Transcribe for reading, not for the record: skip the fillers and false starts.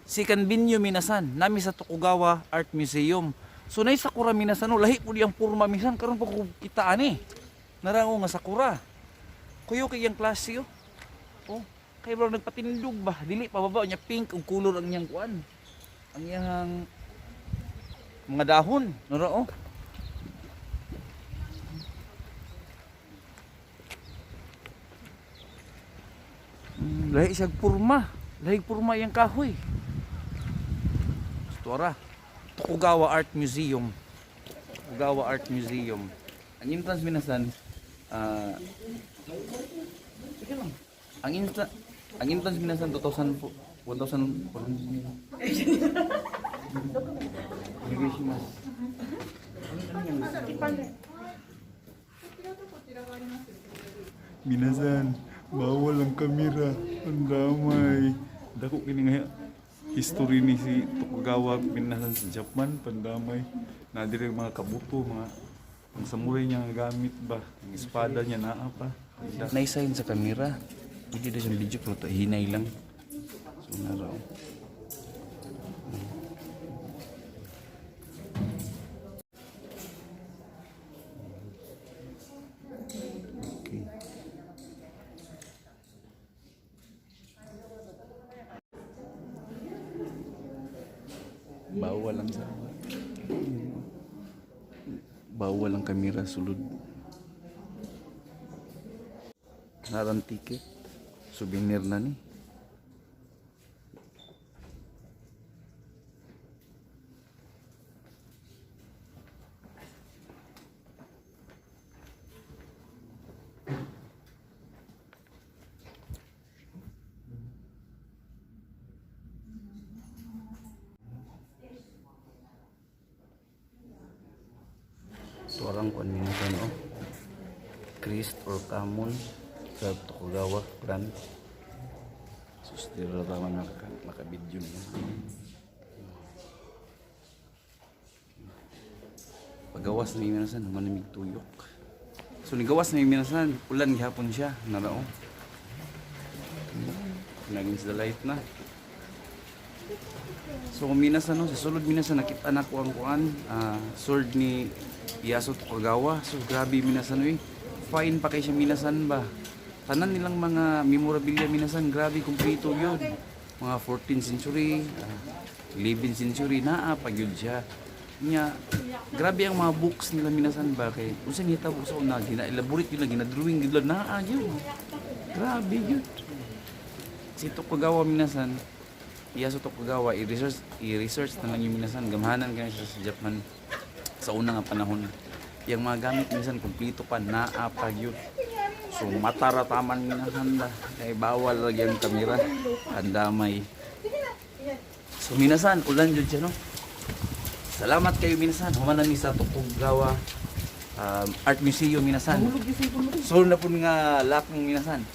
Second venue, minasan, nami sa Tokugawa Art Museum. So nay sakura, minasan, no, lahi pud iyang porma, minsan karon pa ko kita ani. Narango nga sakura. Kuyo kay iyang klase, oh. Oh, kay bro nagpatindog ba? Dili pa baba niya, pink ang kulor ang iyang kuan. Ang iyang mga dahon, nara oh. Lahi siya porma. Lahi porma iyang kahoy. Tuara. Tokugawa Art Museum. Tokugawa Art Museum. Ang entrance, minasan, ah, sige lang. Ang entrance, minasan, 2,000 1,400. お願いします。 Minasan, bawal ang kamera. Ang damay. Dako kini nga history ni si Tokugawa, minasan, sa Japan, pandamay. Na diri mga kabuto, mga ang samurai niya nga gamit ba, ang espada niya naa pa. Naisign sa kamera. Hindi na siyang video pero hinay lang. So naraw. Okay. Bawal ang sa Bawal ang kamera sulod. Narang ticket. Souvenir na ni. Tuarang kuan minsan oh. Christ or Kamon sa Tokugawa clan. Sus, di ra tama nakabidyo niya. Pagawas na minasan, manamig tuyok. So nigawas na minasan, ulan gihapon siya, narao. Naging sa light na. So minasan no, sa sulod minasan nakita na ko ang kuan, sword ni Ieyasu Tokugawa. So grabe minasan oy. Fine pa kay siya minasan ba. Tanan nilang mga memorabilia minasan, grabe kumpleto yun. Mga 14th century, 11th century naa pa gyud siya. Nya, grabe ang mga books nila minasan ba kay unsa nihitabo sa una gina-elaborate yun lang, gina-drawing gyud lang naa gyud. Grabe gyud. Si Tokugawa minasan, Ieyasu Tokugawa, i-research na lang yung minasan, gamhanan kaya siya sa Japan sa una nga panahon. Yung mga gamit minsan kumpleto pa, naa pa gyud. So matarataman minasan ba, kay bawal lagi ang kamera, andamay. So minasan, ulan jud siya no. Salamat kayo minasan, human na mi sa Tokugawa Art Museum minasan. So na po nga lakong minasan.